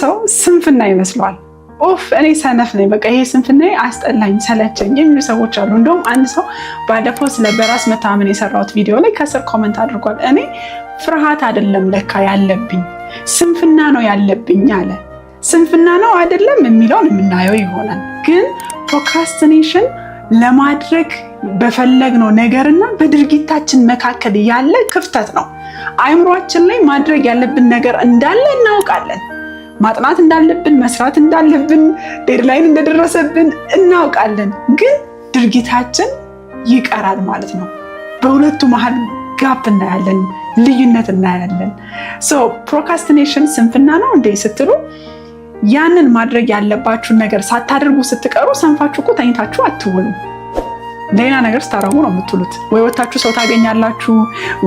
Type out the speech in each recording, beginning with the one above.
ሰው ስንፍና ይመስለዋል። ኦፍ፣ እኔ ሰነፍ ነኝ፣ በቃ ይሄ ስንፍና አስጠላኝ፣ ሰለቸኝ የሚሉ ሰዎች አሉ። እንደውም አንድ ሰው ባለፈው ስለ በራስ መተማመን የሰራሁት ቪዲዮ ላይ ከስር comment አድርጓል። እኔ ፍርሃት አይደለም ለካ ያለብኝ፣ ስንፍና ነው ያለብኝ አለ። ስንፍና ነው አይደለም የሚለውን የምናየው ይሆናል። ግን procrastination ለማድረግ በፈለግነው ነገርና በድርጊታችን መካከል ያለ ክፍተት ነው። አእምሯችን ላይ ማድረግ ያለብን ነገር እንዳለ እናውቃለን። ማጥናት እንዳለብን፣ መስራት እንዳለብን፣ deadline እንደደረሰብን እናውቃለን። ግን ድርጊታችን ይቀራል ማለት ነው። በሁለቱ መሀል gap እናያለን፣ ልዩነት እናያለን። So procrastination ስንፍና ነው እንዴ ስትሉ፣ ያንን ማድረግ ያለባችሁን ነገር ሳታደርጉ ስትቀሩ ሰንፋችሁ እኮ ተኝታችሁ አትውሉም። ሌላ ነገር ስታረጉ ነው የምትውሉት። ወይ ወታችሁ ሰው ታገኛላችሁ፣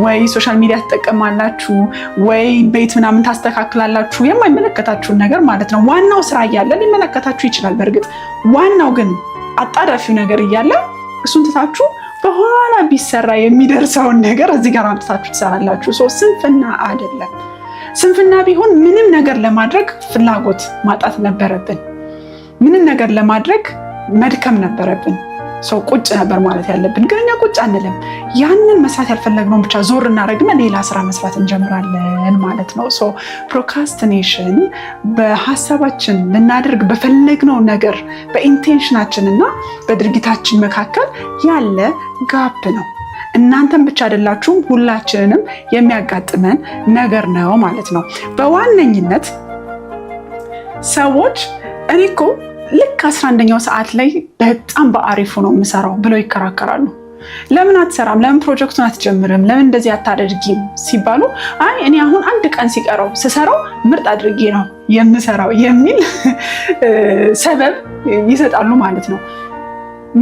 ወይ social media ትጠቀማላችሁ፣ ወይ ቤት ምናምን ታስተካክላላችሁ። የማይመለከታችሁን ነገር ማለት ነው። ዋናው ስራ እያለ ሊመለከታችሁ ይችላል። በእርግጥ ዋናው ግን አጣዳፊው ነገር እያለ እሱን ትታችሁ በኋላ ቢሰራ የሚደርሰውን ነገር እዚህ ጋር አምጥታችሁ ትሰራላችሁ። So ስንፍና አይደለም። ስንፍና ቢሆን ምንም ነገር ለማድረግ ፍላጎት ማጣት ነበረብን። ምንም ነገር ለማድረግ መድከም ነበረብን። So ቁጭ ነበር ማለት ያለብን፣ ግን እኛ ቁጭ አንልም። ያንን መስራት ያልፈለግነውን ብቻ ዞር እናደርግና ሌላ ስራ መስራት እንጀምራለን ማለት ነው። So procrastination በሀሳባችን ልናደርግ በፈለግነው ነገር፣ በ intention ኣችን እና በድርጊታችን መካከል ያለ gap ነው። እናንተም ብቻ አይደላችሁም፣ ሁላችንንም የሚያጋጥመን ነገር ነው ማለት ነው። በዋነኝነት ሰዎች እኔ እኮ ልክ 11ኛው ሰዓት ላይ በጣም በአሪፉ ነው የምሰራው ብለው ይከራከራሉ። ለምን አትሰራም? ለምን ፕሮጀክቱን አትጀምርም? ለምን እንደዚህ አታደርጊም ሲባሉ፣ አይ፣ እኔ አሁን አንድ ቀን ሲቀረው ስሰራው ምርጥ አድርጌ ነው የምሰራው የሚል ሰበብ ይሰጣሉ ማለት ነው።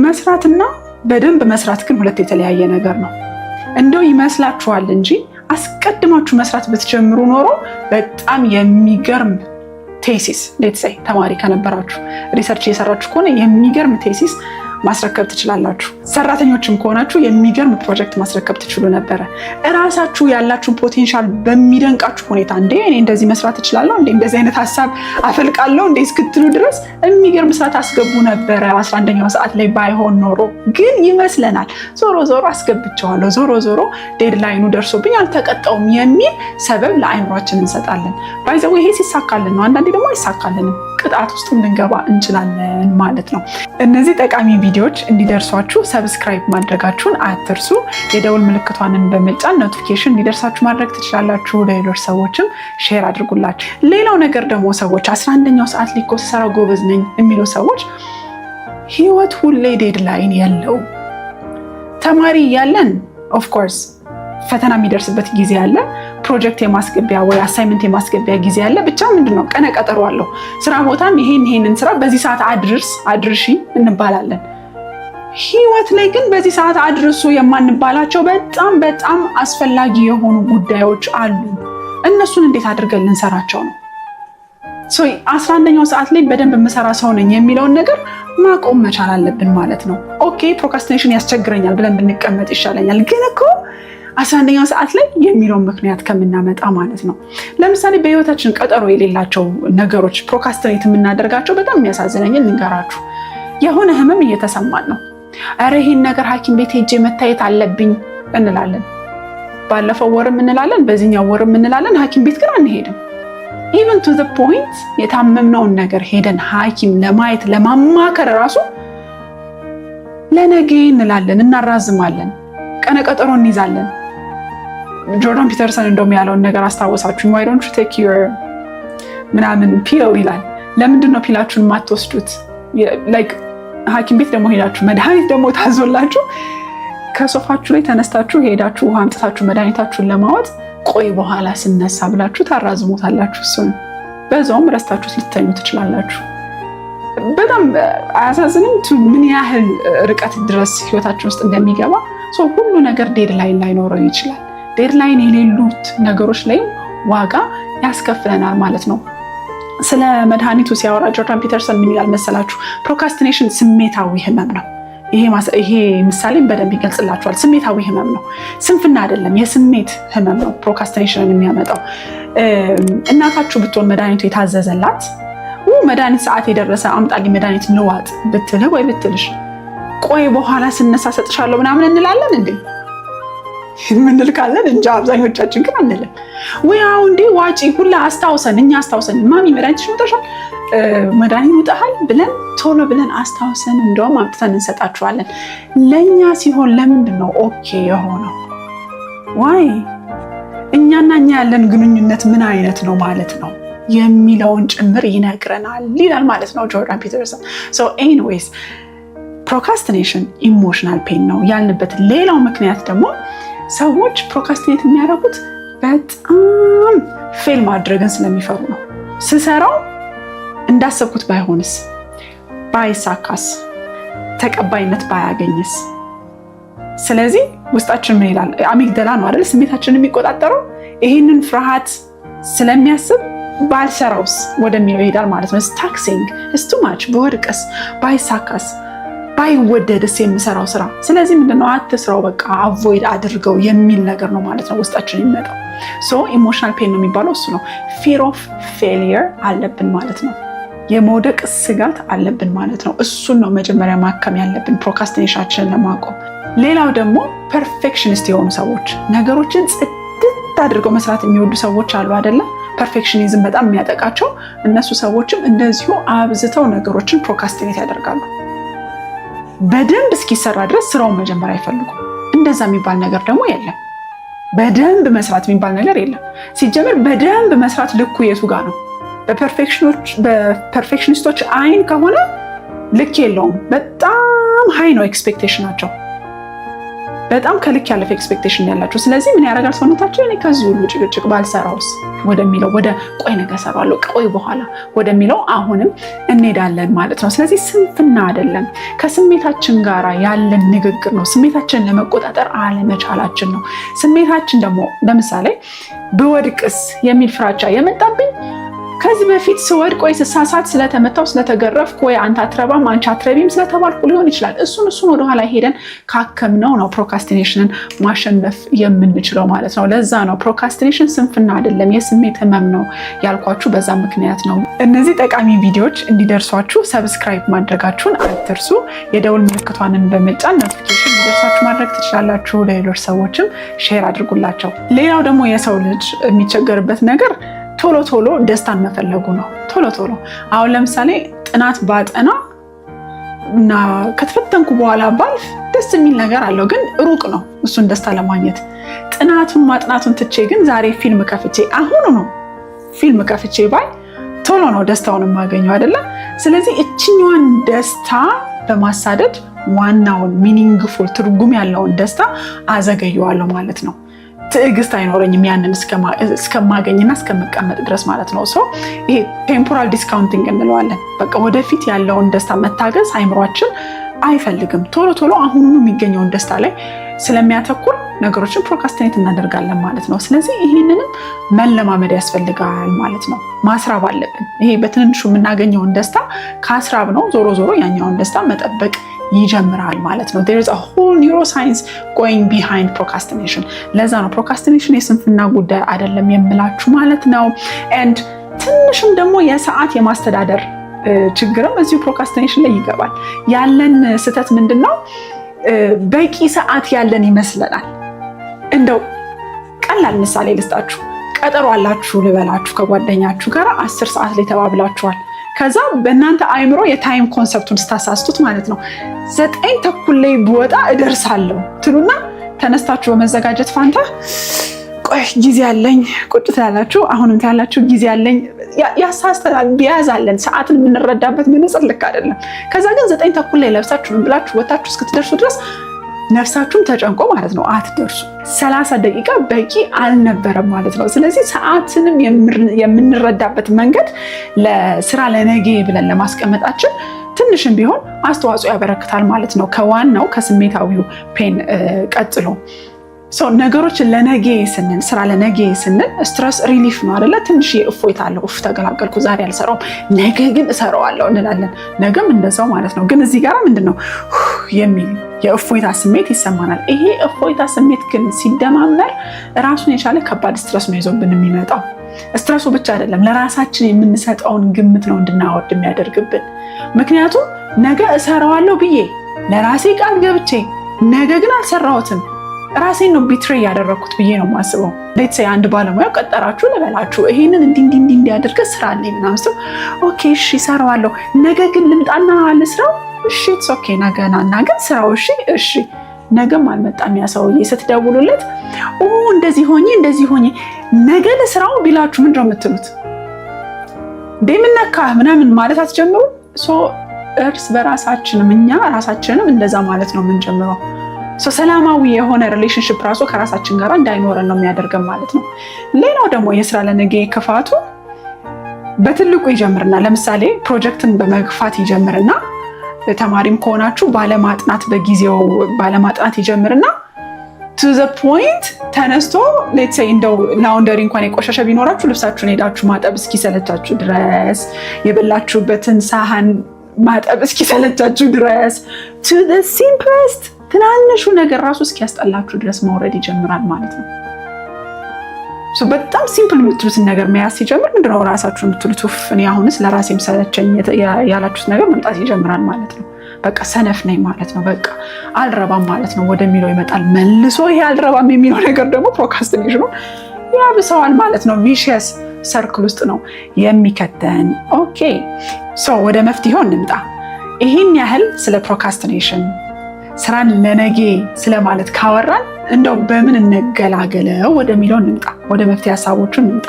መስራትና በደንብ መስራት ግን ሁለት የተለያየ ነገር ነው። እንደው ይመስላችኋል እንጂ አስቀድማችሁ መስራት ብትጀምሩ ኖሮ በጣም የሚገርም thesis፣ let's say ተማሪ ከነበራችሁ፣ research እየሰራችሁ ከሆነ የሚገርም thesis ማስረከብ ትችላላችሁ። ሰራተኞችም ከሆናችሁ የሚገርም ፕሮጀክት ማስረከብ ትችሉ ነበረ። እራሳችሁ ያላችሁን potential በሚደንቃችሁ ሁኔታ፣ እንዴ፣ እኔ እንደዚህ መስራት እችላለሁ እንዴ፣ እንደዚህ አይነት ሀሳብ አፈልቃለሁ እንዴ እስክትሉ ድረስ የሚገርም ስራ ታስገቡ ነበረ 11ኛው ሰዓት ላይ ባይሆን ኖሮ። ግን ይመስለናል፣ ዞሮ ዞሮ አስገብቼዋለሁ፣ ዞሮ ዞሮ deadline ኑ ደርሶብኝ አልተቀጣውም የሚል ሰበብ ለአይምሯችን እንሰጣለን። By the way፣ ይሄ ሲሳካልን ነው። አንዳንዴ ደግሞ አይሳካልንም። ቅጣት ውስጥ ልንገባ እንችላለን ማለት ነው። እነዚህ ጠቃሚ ቪዲዮዎች እንዲደርሷችሁ subscribe ማድረጋችሁን አትርሱ። የደወል ምልክቷንን በመጫን notification እንዲደርሳችሁ ማድረግ ትችላላችሁ። ለሌሎች ሰዎችም share አድርጉላቸው። ሌላው ነገር ደግሞ ሰዎች 11ኛው ሰዓት ላይ እኮ ስሰራ ጎበዝ ነኝ የሚሉ ሰዎች፣ ህይወት ሁሌ deadline የለውም። ተማሪ እያለን of course ፈተና የሚደርስበት ጊዜ አለ። ፕሮጀክት የማስገቢያ ወይ assignment የማስገቢያ ጊዜ አለ። ብቻ ምንድነው ቀነ ቀጠሮ አለው። ስራ ቦታም ይሄን ይሄንን ስራ በዚህ ሰዓት አድርስ፣ አድርሺ እንባላለን። ህይወት ላይ ግን በዚህ ሰዓት አድርሱ የማንባላቸው በጣም በጣም አስፈላጊ የሆኑ ጉዳዮች አሉ። እነሱን እንዴት አድርገን ልንሰራቸው ነው? 11ኛው ሰዓት ላይ በደንብ የምሰራ ሰው ነኝ የሚለውን ነገር ማቆም መቻል አለብን ማለት ነው። Okay፣ procrastination ያስቸግረኛል ብለን ብንቀመጥ ይሻለኛል፣ ግን እኮ 11ኛው ሰዓት ላይ የሚለውን ምክንያት ከምናመጣ ማለት ነው። ለምሳሌ በህይወታችን ቀጠሮ የሌላቸው ነገሮች procrastinate የምናደርጋቸው፣ በጣም የሚያሳዝነኝን ልንገራችሁ። የሆነ ህመም እየተሰማን ነው። ኧረ ይሄን ነገር ሐኪም ቤት ሄጄ መታየት አለብኝ እንላለን። ባለፈው ወርም እንላለን፣ በዚህኛው ወርም እንላለን። ሐኪም ቤት ግን አንሄድም። Even to the point የታመምነውን ነገር ሄደን ሐኪም ለማየት፣ ለማማከር ራሱ ለነገ እንላለን፣ እናራዝማለን፣ ቀነ ቀጠሮ እንይዛለን። ጆርዳን ፒተርሰን እንደውም ያለውን ነገር አስታወሳችሁኝ። "Why don't you take your ምናምን pill?" ይላል። ለምንድን ነው pill ኣችሁን የማትወስዱት? Like ሐኪም ቤት ደግሞ ሄዳችሁ መድኃኒት ደግሞ ታዞላችሁ ከሶፋችሁ ላይ ተነስታችሁ ሄዳችሁ ውሃ አምጥታችሁ መድኃኒታችሁን ለመዋጥ ቆይ በኋላ ስነሳ ብላችሁ ታራዝሙታላችሁ። እሱን በዛውም ረስታችሁ ልትተኙ ትችላላችሁ። በጣም አያሳዝንም? ምን ያህል ርቀት ድረስ ህይወታችን ውስጥ እንደሚገባ። ሁሉ ነገር deadline ላይኖረው ይችላል። Deadline የሌሉት ነገሮች ላይም ዋጋ ያስከፍለናል ማለት ነው። ስለ መድኃኒቱ ሲያወራ ጆርዳን ፒተርሰን ምን ይላል መሰላችሁ? Procrastination ስሜታዊ ህመም ነው። ይሄ ምሳሌም በደንብ ይገልጽላችኋል። ስሜታዊ ህመም ነው፣ ስንፍና አይደለም፣ የስሜት ህመም ነው procrastination ን የሚያመጣው። እናታችሁ ብትሆን መድኃኒቱ የታዘዘላት፣ መድኃኒት ሰዓት የደረሰ፣ አምጣልኝ መድኃኒት ልዋጥ ብትልህ ወይ ብትልሽ፣ ቆይ በኋላ ስነሳ ሰጥሻለሁ ምናምን እንላለን እንዴ? ምንል ካለን እንጃ። አብዛኞቻችን ግን አንልም። ወይ አሁ እንዴ ዋጪ ሁላ አስታውሰን፣ እኛ አስታውሰን፣ ማሚ መድኃኒትሽን ውጠሻል፣ መድኃኒት ውጠሃል ብለን ቶሎ ብለን አስታውሰን እንደውም አምጥተን እንሰጣችኋለን። ለእኛ ሲሆን ለምንድን ነው okay የሆነው? Why? እኛና እኛ ያለን ግንኙነት ምን አይነት ነው ማለት ነው የሚለውን ጭምር ይነግረናል ይላል ማለት ነው ጆርዳን ፒተርሰን። So anyways፣ procrastination emotional pain ነው ያልንበት ሌላው ምክንያት ደግሞ ሰዎች procrastinate የሚያደርጉት በጣም fail ማድረግን ስለሚፈሩ ነው። ስሰራው እንዳሰብኩት ባይሆንስ፣ ባይሳካስ፣ ተቀባይነት ባያገኝስ? ስለዚህ ውስጣችን ምን ይላል? Amygdala ነው አይደል ስሜታችንን የሚቆጣጠረው። ይህንን ፍርሃት ስለሚያስብ ባልሰራውስ ወደሚለው ይሄዳል ማለት ነው። Taxing, it's too much፣ ብወድቅስ፣ ባይሳካስ፣ ባይወደድስ የምሰራው ስራ። ስለዚህ ምንድነው፣ አትስራው፣ በቃ avoid አድርገው የሚል ነገር ነው ማለት ነው ውስጣችን የሚመጣው። So emotional pain ነው የሚባለው እሱ ነው። Fear of failure አለብን ማለት ነው። የመውደቅ ስጋት አለብን ማለት ነው። እሱን ነው መጀመሪያ ማከም ያለብን procrastination ኣችንን ለማቆም። ሌላው ደግሞ perfectionist የሆኑ ሰዎች፣ ነገሮችን ጽድት አድርገው መስራት የሚወዱ ሰዎች አሉ አይደለ? Perfectionism በጣም የሚያጠቃቸው እነሱ ሰዎችም እንደዚሁ አብዝተው ነገሮችን procrastinate ያደርጋሉ። በደንብ እስኪሰራ ድረስ ስራውን መጀመር አይፈልጉም። እንደዛ የሚባል ነገር ደግሞ የለም። በደንብ መስራት የሚባል ነገር የለም። ሲጀመር በደንብ መስራት ልኩ የቱ ጋር ነው? በ perfectionist ኦች አይን ከሆነ ልክ የለውም። በጣም high ነው expectation ኣቸው። በጣም ከልክ ያለፈ expectation ያላቸው። ስለዚህ ምን ያደርጋል ሰውነታቸው? እኔ ከዚህ ሁሉ ጭቅጭቅ ባልሰራውስ ወደሚለው፣ ወደ ቆይ ነገ እሰራዋለሁ፣ ቆይ በኋላ ወደሚለው አሁንም እንሄዳለን ማለት ነው። ስለዚህ ስንፍና አይደለም፣ ከስሜታችን ጋር ያለን ንግግር ነው። ስሜታችንን ለመቆጣጠር አለመቻላችን ነው። ስሜታችን ደግሞ ለምሳሌ ብወድቅስ የሚል ፍራቻ የመጣብኝ ከዚህ በፊት ስወድቅ ወይ ስሳሳት ስለተመታው፣ ስለተገረፍኩ፣ ወይ አንተ አትረባም፣ አንቺ አትረቢም ስለተባልኩ ሊሆን ይችላል። እሱን ወደኋላ ሄደን ካከምነው ነው procrastination ን ማሸነፍ የምንችለው ማለት ነው። ለዛ ነው procrastination ስንፍና አይደለም፣ የስሜት ህመም ነው ያልኳችሁ በዛ ምክንያት ነው። እነዚህ ጠቃሚ ቪዲዮዎች እንዲደርሷችሁ subscribe ማድረጋችሁን አትርሱ። የደውል ምልክቷንን በመጫን notification እንዲደርሳችሁ ማድረግ ትችላላችሁ። ለሌሎች ሰዎችም share አድርጉላቸው። ሌላው ደግሞ የሰው ልጅ የሚቸገርበት ነገር ቶሎ ቶሎ ደስታን መፈለጉ ነው። ቶሎ ቶሎ አሁን ለምሳሌ ጥናት ባጠና እና ከተፈተንኩ በኋላ ባልፍ ደስ የሚል ነገር አለው፣ ግን ሩቅ ነው እሱን ደስታ ለማግኘት። ጥናቱን ማጥናቱን ትቼ ግን ዛሬ ፊልም ከፍቼ፣ አሁኑ ነው ፊልም ከፍቼ ባይ ቶሎ ነው ደስታውን የማገኘው አይደለም። ስለዚህ እችኛዋን ደስታ በማሳደድ ዋናውን meaningful፣ ትርጉም ያለውን ደስታ አዘገየዋለሁ ማለት ነው። ትዕግስት አይኖረኝም ያንን እስከማገኝና እስከምቀመጥ ድረስ ማለት ነው። So ይሄ temporal discounting እንለዋለን። በቃ ወደፊት ያለውን ደስታ መታገስ አይምሯችን አይፈልግም። ቶሎ ቶሎ አሁኑኑ የሚገኘውን ደስታ ላይ ስለሚያተኩር ነገሮችን procrastinate እናደርጋለን ማለት ነው። ስለዚህ ይህንንም መለማመድ ያስፈልጋል ማለት ነው። ማስራብ አለብን። ይሄ በትንንሹ የምናገኘውን ደስታ ካስራብነው ዞሮ ዞሮ ያኛውን ደስታ መጠበቅ ይጀምራል ማለት ነው። There is a whole neuroscience going behind procrastination። ለዛ ነው procrastination የስንፍና ጉዳይ አይደለም የምላችሁ ማለት ነው። And ትንሽም ደግሞ የሰዓት የማስተዳደር ችግርም እዚሁ procrastination ላይ ይገባል። ያለን ስህተት ምንድን ነው? በቂ ሰዓት ያለን ይመስለናል። እንደው ቀላል ምሳሌ ልስጣችሁ። ቀጠሮ አላችሁ ልበላችሁ፣ ከጓደኛችሁ ጋር 10 ሰዓት ላይ ተባብላችኋል። ከዛ በእናንተ አይምሮ የ time concept ኡን ስታሳስቱት ማለት ነው፣ 9:30 ላይ ብወጣ እደርሳለሁ ትሉና ተነስታችሁ በመዘጋጀት ፋንታ ቆይ ጊዜ አለኝ ቁጭ ትላላችሁ። አሁንም ትላላችሁ ጊዜ አለኝ። ያሳስተናል፣ ቢያዛለን ሰዓትን የምንረዳበት መነጽር ልክ አይደለም። ከዛ ግን 9:30 ላይ ለብሳችሁ ምን ብላችሁ ወታችሁ እስክትደርሱ ድረስ ነፍሳችሁም ተጨንቆ ማለት ነው አትደርሱ። 30 ደቂቃ በቂ አልነበረም ማለት ነው። ስለዚህ ሰዓትንም የምንረዳበት መንገድ ለስራ ለነገ ብለን ለማስቀመጣችን ትንሽም ቢሆን አስተዋጽኦ ያበረክታል ማለት ነው። ከዋናው ከስሜታዊው pain ቀጥሎ ነገሮችን ለነገ ስንል፣ ስራ ለነገ ስንል stress relief ነው አይደለ? ትንሽ እፎይታ አለው። እፍ ተገላገልኩ፣ ዛሬ አልሰራውም፣ ነገ ግን እሰራዋለሁ እንላለን። ነገም እንደዛው ማለት ነው። ግን እዚህ ጋር ምንድን ነው የሚል የእፎይታ ስሜት ይሰማናል። ይሄ እፎይታ ስሜት ግን ሲደማመር ራሱን የቻለ ከባድ stress ነው ይዞብን የሚመጣው። Stress ኡ ብቻ አይደለም፣ ለራሳችን የምንሰጠውን ግምት ነው እንድናወርድ የሚያደርግብን። ምክንያቱም ነገ እሰራዋለሁ ብዬ ለራሴ ቃል ገብቼ ነገ ግን አልሰራሁትም፣ ራሴን ነው betray ያደረግኩት ብዬ ነው የማስበው። Let's say አንድ ባለሙያ ቀጠራችሁ ልበላችሁ፣ ይሄንን እንዲህ እንዲህ እንዲህ እንዲያደርገ ስራ አለኝ ምናምን ስለው okay እሺ እሰራዋለሁ፣ ነገ ግን ልምጣና ልስራው፣ እሺ it's okay ነገ ና እና ግን ስራው፣ እሺ እሺ። ነገም አልመጣም ያ ሰውዬ። ስትደውሉለት እንደዚህ ሆኜ እንደዚህ ሆኜ ነገ ልስራው ቢላችሁ ምንድን ነው የምትሉት? ምን ነካህ ምናምን ማለት አትጀምሩ። So እርስ በራሳችንም እኛ ራሳችንንም እንደዛ ማለት ነው የምንጀምረው። ሰላማዊ የሆነ relationship ራሱ ከራሳችን ጋር እንዳይኖረን ነው የሚያደርገን ማለት ነው። ሌላው ደግሞ የስራ ለነገ ክፋቱ በትልቁ ይጀምርና ለምሳሌ ፕሮጀክትን በመግፋት ይጀምርና፣ ተማሪም ከሆናችሁ ባለማጥናት፣ በጊዜው ባለማጥናት ይጀምርና to the point ተነስቶ let's say እንደው laundry እንኳን የቆሸሸ ቢኖራችሁ ልብሳችሁን ሄዳችሁ ማጠብ እስኪሰለቻችሁ ድረስ፣ የበላችሁበትን ሳህን ማጠብ እስኪሰለቻችሁ ድረስ፣ to the simplest ትናንሹ ነገር ራሱ እስኪያስጠላችሁ ድረስ መውረድ ይጀምራል ማለት ነው። በጣም simple የምትሉትን ነገር መያዝ ሲጀምር ምንድነው ራሳችሁ የምትሉት? ኡፍ እኔ አሁንስ ለራሴም ሰለቸኝ ያላችሁት ነገር መምጣት ይጀምራል ማለት ነው። በቃ ሰነፍ ነኝ ማለት ነው፣ በቃ አልረባም ማለት ነው ወደሚለው ይመጣል። መልሶ ይሄ አልረባም የሚለው ነገር ደግሞ procrastination ኑ ያብሰዋል ማለት ነው። Vicious circle ውስጥ ነው የሚከተን። Okay, so ወደ መፍትሄው እንምጣ። ይህን ያህል ስለ procrastination፣ ስራን ለነገ ስለማለት ካወራን እንደው በምን እንገላገለው ወደሚለው እንምጣ፣ ወደ መፍትሄ ሀሳቦቹ እንምጣ።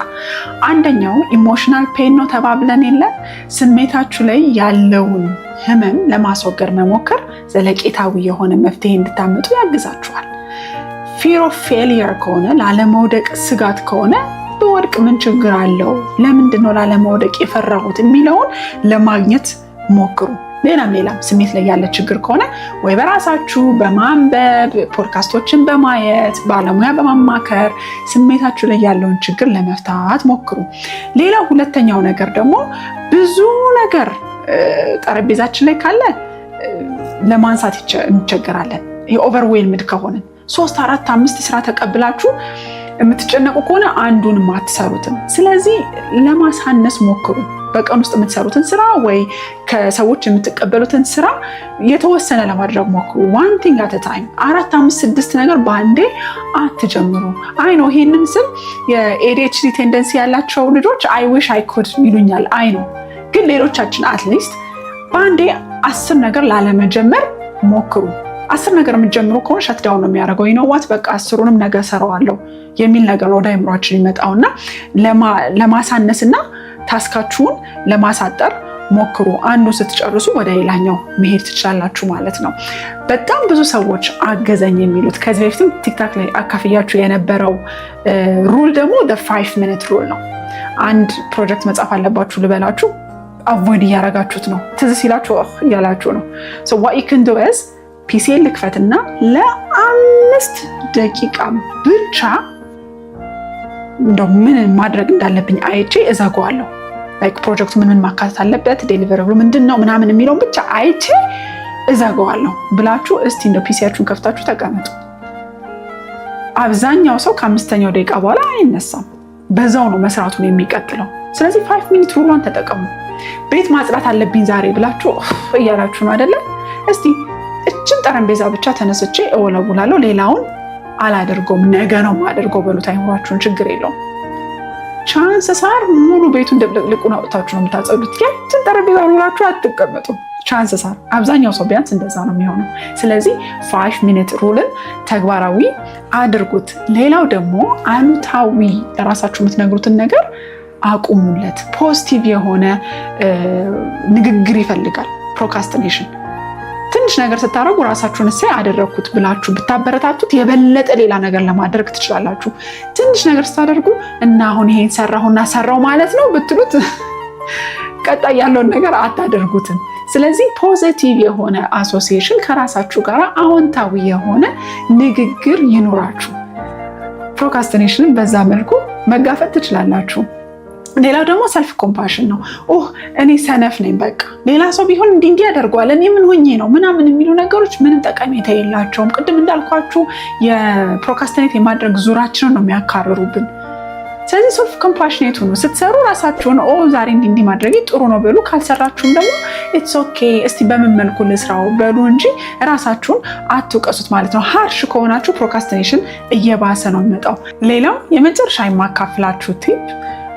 አንደኛው emotional pain ነው ተባብለን የለ? ስሜታችሁ ላይ ያለውን ህመም ለማስወገድ መሞከር ዘለቄታዊ የሆነ መፍትሄ እንድታመጡ ያግዛችኋል። Fear of failure ከሆነ፣ ላለመውደቅ ስጋት ከሆነ፣ ብወድቅ ምን ችግር አለው? ለምንድን ነው ላለመውደቅ የፈራሁት የሚለውን ለማግኘት ሞክሩ። ሌላም ሌላም ስሜት ላይ ያለ ችግር ከሆነ ወይ በራሳችሁ በማንበብ፣ ፖድካስቶችን በማየት፣ ባለሙያ በማማከር ስሜታችሁ ላይ ያለውን ችግር ለመፍታት ሞክሩ። ሌላው ሁለተኛው ነገር ደግሞ ብዙ ነገር ጠረጴዛችን ላይ ካለ ለማንሳት እንቸገራለን። የ overwhelmed ከሆንን፣ ሶስት፣ አራት፣ አምስት ስራ ተቀብላችሁ የምትጨነቁ ከሆነ አንዱንም አትሰሩትም። ስለዚህ ለማሳነስ ሞክሩ። በቀን ውስጥ የምትሰሩትን ስራ ወይ ከሰዎች የምትቀበሉትን ስራ የተወሰነ ለማድረግ ሞክሩ። One thing at a time። አራት፣ አምስት፣ ስድስት ነገር በአንዴ አትጀምሩ። I know ይሄንን ስል የ ADHD tendency ያላቸው ልጆች "I wish I could" ይሉኛል። I know፣ ግን ሌሎቻችን at least በአንዴ 10 ነገር ላለመጀመር ሞክሩ። 10 ነገር የምትጀምሩ ከሆነ shut down ነው የሚያደርገው። You know what፣ በቃ 10ሩንም ነገ ሰራዋለሁ የሚል ነገር ነው ወደ አይምሯችን የሚመጣው። እና ለማሳነስና task ኣችሁን ለማሳጠር ሞክሩ። አንዱ ስትጨርሱ ወደ ሌላኛው መሄድ ትችላላችሁ ማለት ነው። በጣም ብዙ ሰዎች አገዘኝ የሚሉት፣ ከዚህ በፊትም TikTok ላይ አካፍያችሁ የነበረው rule ደግሞ 5 minute rule ነው። አንድ ፕሮጀክት መጻፍ አለባችሁ ልበላችሁ፣ avoid እያደረጋችሁት ነው። ትዝ ሲላችሁ እያላችሁ ነው። What you can do is PC ልክፈትና ለ5 ደቂቃ ብቻ እንደው ምን ማድረግ እንዳለብኝ አይቼ እዘጋዋለሁ። Like ፕሮጀክቱ ምን ምን ማካተት አለበት፣ deliverable ኡ ምንድን ነው ምናምን የሚለውን ብቻ አይቼ እዘጋዋለሁ ብላችሁ እስቲ እንደው PC ያችሁን ከፍታችሁ ተቀመጡ። አብዛኛው ሰው ከአምስተኛው ደቂቃ በኋላ አይነሳም። በዛው ነው መስራቱን የሚቀጥለው። ስለዚህ 5 minute rule ኧን ተጠቀሙ። ቤት ማጽዳት አለብኝ ዛሬ ብላችሁ እያላችሁ ነው አይደለ? እስቲ እችን ጠረጴዛ ብቻ ተነስቼ እወለውላለሁ፣ ሌላውን አላደርገውም፣ ነገ ነው ማደርገው በሉት። አይምሯችሁን፣ ችግር የለውም። Chances are ሙሉ ቤቱን ድብልቅልቁን አውጥታችሁ ነው የምታጸዱት። ያችን ጠረጴዛ ውላችሁ አትቀመጡም። Chances are አብዛኛው ሰው ቢያንስ እንደዛ ነው የሚሆነው። ስለዚህ 5 minute rule ን ተግባራዊ አድርጉት። ሌላው ደግሞ አሉታዊ ለራሳችሁ የምትነግሩትን ነገር አቁሙለት። Positive የሆነ ንግግር ይፈልጋል procrastination። ትንሽ ነገር ስታደርጉ ራሳችሁን እሰይ አደረግኩት ብላችሁ ብታበረታቱት የበለጠ ሌላ ነገር ለማድረግ ትችላላችሁ። ትንሽ ነገር ስታደርጉ እና አሁን ይሄን ሰራሁና ሰራው ማለት ነው ብትሉት ቀጣይ ያለውን ነገር አታደርጉትም። ስለዚህ positive የሆነ association፣ ከራሳችሁ ጋር አዎንታዊ የሆነ ንግግር ይኑራችሁ። Procrastination ን በዛ መልኩ መጋፈጥ ትችላላችሁ። ሌላው ደግሞ self compassion ነው። ኦህ እኔ ሰነፍ ነኝ፣ በቃ ሌላ ሰው ቢሆን እንዲህ እንዲህ ያደርገዋል፣ እኔ ምን ሆኜ ነው ምናምን የሚሉ ነገሮች ምንም ጠቀሜታ የላቸውም። ቅድም እንዳልኳችሁ የ procrastinate የማድረግ ዙራችንን ነው የሚያካርሩብን። ስለዚህ self compassionate ሁኑ። ስትሰሩ ራሳችሁን "ኦ፣ ዛሬ እንዲህ እንዲህ ማድረጌ ጥሩ ነው" በሉ። ካልሰራችሁም ደግሞ "It's okay፣ እስቲ በምን መልኩ ልስራው" በሉ እንጂ ራሳችሁን አትውቀሱት ማለት ነው። Harsh ከሆናችሁ procrastination እየባሰ ነው የሚመጣው። ሌላው የመጨረሻ የማካፍላችሁ tip፣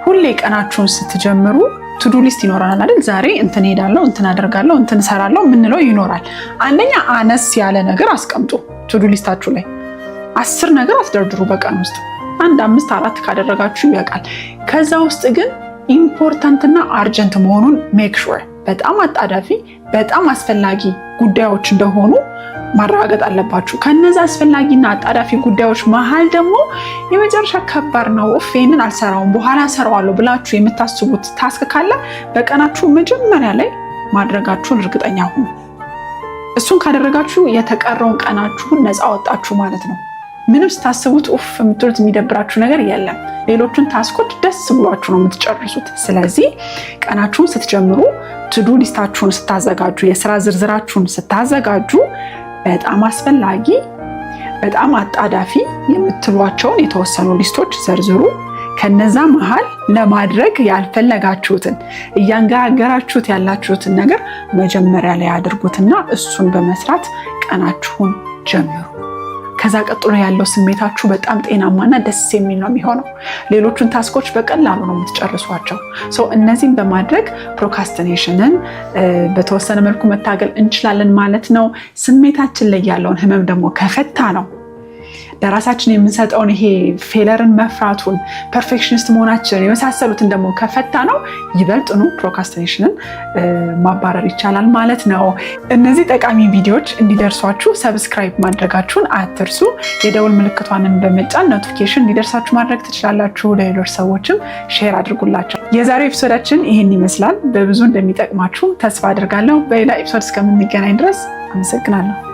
ሁሌ ቀናችሁን ስትጀምሩ to-do list ይኖረናል አይደል? ዛሬ እንትን ሄዳለሁ፣ እንትን አደርጋለሁ፣ እንትን እሰራለሁ የምንለው ይኖራል። አንደኛ አነስ ያለ ነገር አስቀምጡ to-do list ኣችሁ ላይ። 10 ነገር አትደርድሩ በቀን ውስጥ። አንድ፣ አምስት፣ አራት ካደረጋችሁ ይበቃል። ከዛ ውስጥ ግን important እና urgent መሆኑን make sure፣ በጣም አጣዳፊ፣ በጣም አስፈላጊ ጉዳዮች እንደሆኑ ማረጋገጥ አለባችሁ። ከነዛ አስፈላጊና አጣዳፊ ጉዳዮች መሀል ደግሞ የመጨረሻ ከባድ ነው፣ ኡፍ ይሄንን አልሰራውም፣ በኋላ እሰራዋለሁ ብላችሁ የምታስቡት task ካለ በቀናችሁ መጀመሪያ ላይ ማድረጋችሁን እርግጠኛ ሁኑ። እሱን ካደረጋችሁ የተቀረውን ቀናችሁን ነፃ ወጣችሁ ማለት ነው። ምንም ስታስቡት ኡፍ የምትሉት የሚደብራችሁ ነገር የለም። ሌሎቹን task ኦች ደስ ብሏችሁ ነው የምትጨርሱት። ስለዚህ ቀናችሁን ስትጀምሩ፣ to-do list ኣችሁን ስታዘጋጁ፣ የስራ ዝርዝራችሁን ስታዘጋጁ በጣም አስፈላጊ፣ በጣም አጣዳፊ የምትሏቸውን የተወሰኑ list ኦች ዘርዝሩ። ከነዛ መሀል ለማድረግ ያልፈለጋችሁትን፣ እያንገራገራችሁት ያላችሁትን ነገር መጀመሪያ ላይ አድርጉትና እሱን በመስራት ቀናችሁን ጀምሩ። ከዛ ቀጥሎ ያለው ስሜታችሁ በጣም ጤናማና ደስ የሚል ነው የሚሆነው። ሌሎቹን task ኦች በቀላሉ ነው የምትጨርሷቸው። So እነዚህን በማድረግ procrastination ን በተወሰነ መልኩ መታገል እንችላለን ማለት ነው። ስሜታችን ላይ ያለውን ህመም ደግሞ ከፈታነው፣ ለራሳችን የምንሰጠውን ይሄ failure ን መፍራቱን፣ perfectionist መሆናችንን የመሳሰሉትን ደግሞ ከፈታነው ይበልጥኑ procrastination ን ማባረር ይቻላል ማለት ነው። እነዚህ ጠቃሚ ቪዲዮዎች እንዲደርሷችሁ subscribe ማድረጋችሁን አትርሱ። የደወል ምልክቷንን በመጫን notification እንዲደርሳችሁ ማድረግ ትችላላችሁ። ለሌሎች ሰዎችም share አድርጉላቸው። የዛሬው episode ኣችን ይህን ይመስላል። በብዙ እንደሚጠቅማችሁ ተስፋ አድርጋለሁ። በሌላ episode እስከምንገናኝ ድረስ አመሰግናለሁ።